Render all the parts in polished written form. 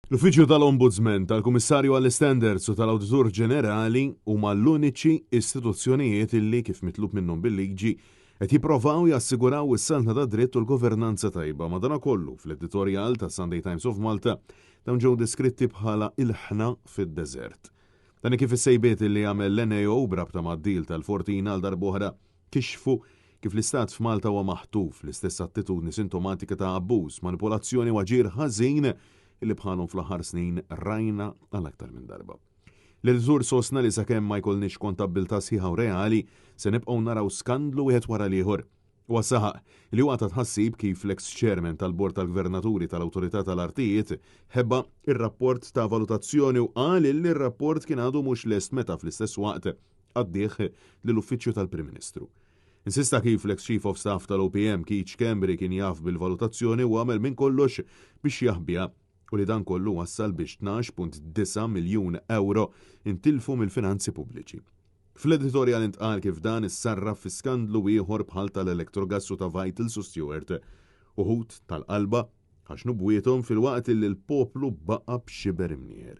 L-Uffiċċju tal-Ombudsman, tal-Kummissarju għall-Istandards u tal-Awditur Ġenerali huma l-uniċi istituzzjonijiet illi, kif mitlub minnhom bil-liġi, qed jipprovaw jassiguraw is-saltna tad-dritt u l-governanza tajba. Madanakollu, fl-editorjal tas-Sunday Times of Malta, dawn ġew deskritti bħala ilħna fid-deżert. Dan kif is-sejbiet illi għamel l-NAO b'rabta mad-deal tal-Fortina għal darb'oħra kixfu kif l-Istat f'Malta huwa maħtuf, l-istess attitudni sintomatika ta' abbuż, manipulazzjoni u aġir ħażin li bħalhom fl-aħħar snin rajna għal aktar minn darba. L-editur sostna li sakemm ma jkollniex kontabbiltà sħiħa u reali, se nibqgħu naraw skandlu wieħed wara l-ieħor. Huwa saħaq li huwa ta' tħassib kif l-eks chairman tal-Bord tal-Gvernaturi tal-Awtorità tal-Artijiet ħeba r-rapport ta' valutazzjoni u qal li r-rapport kien għadu mhux lest meta fl-istess waqt għaddieh lill-Uffiċċju tal-Prim Ministru. Insista kif l-eks Chief of Staff tal-OPM Keith Schembri kien jaf bil-valutazzjoni u għamel minn kollox biex jaħbiha u li dan kollu wassal biex 12.9 miljun ewro intilfu mill-finanzi pubbliċi. Fl-editorjal intqal kif dan issarraf fi skandlu ieħor bħal tal-Electrogas u ta' Vitals u Steward. Uħud tal-qalba ħaxnu bwiethom filwaqt li l-poplu baqa' b'xiber imnieħer.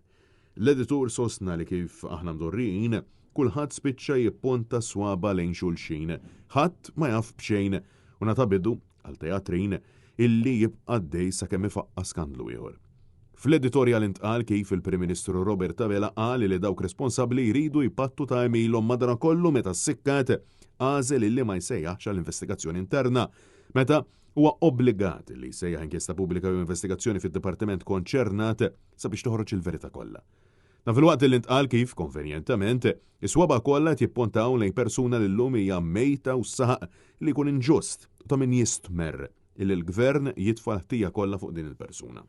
L-editur sostna li kif aħna mdorrijin, kulħadd spiċċa jipponta swaba' lejn xulxin, ħadd ma jaf b'xejn u ngħata bidu għal teatrin illi jibqa' għaddej sakemm ifaqqa' skandlu ieħor. Fl-editorjal intqal kif il-Prim Ministru Robert Abela qal li dawk responsabbli jridu jpattu ta' għemilhom madankollu meta ssikkat għażel illi ma jsejjaħx għal investigazzjoni interna meta huwa obbligat li jsejjaħ inkjesta pubblika jew investigazzjoni fid-dipartiment konċernat sabiex toħroġ il-verità kollha. Dan filwaqt li ntqal kif, konvenjentement, is-swaba' kollha qed jippontaw lejn persuna li llum hija mejta u saħaq li jkun inġust u ta' min jistmerr illi l-Gvern jitfa' l-ħtija kollha fuq din il-persuna.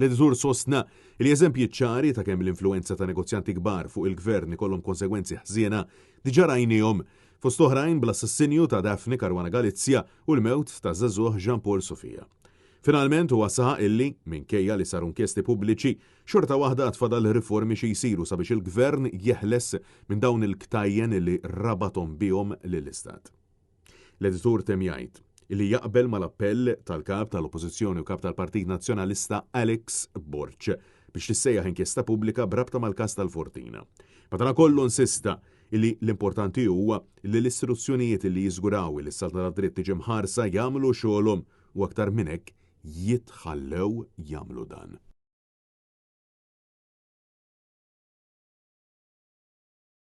L-editur sostna li eżempji ċari ta' kemm l-influwenza ta' negozjanti kbar fuq il-Gvern ikollhom konsegwenzi ħżiena diġà rajniehom, fost oħrajn bl-assassinju ta' Daphne Caruana Galizia u l-mewt taż-żagħżugħ Jean Paul Sofia. Finalment huwa saħaq illi, minkejja li saru inkjesti pubbliċi, xorta waħda għad fadal riformi xi jsiru sabiex il-Gvern jeħles minn dawn il-ktajjen illi rabathom bihom lill-Istat. L-editur temm jgħid illi jaqbel mal-appell tal-Kap tal-Oppożizzjoni u Kap tal-Partit Nazzjonalista Alex Borg biex tissejjaħ inkjesta pubblika b'rabta mal-każ tal-Fortina. Madanakollu insista illi l-importanti huwa li l-istituzzjonijiet illi jiżguraw illi s-saltna tad-dritt tiġi mħarsa jagħmlu xogħolhom u aktar minn hekk jitħallew jagħmlu dan.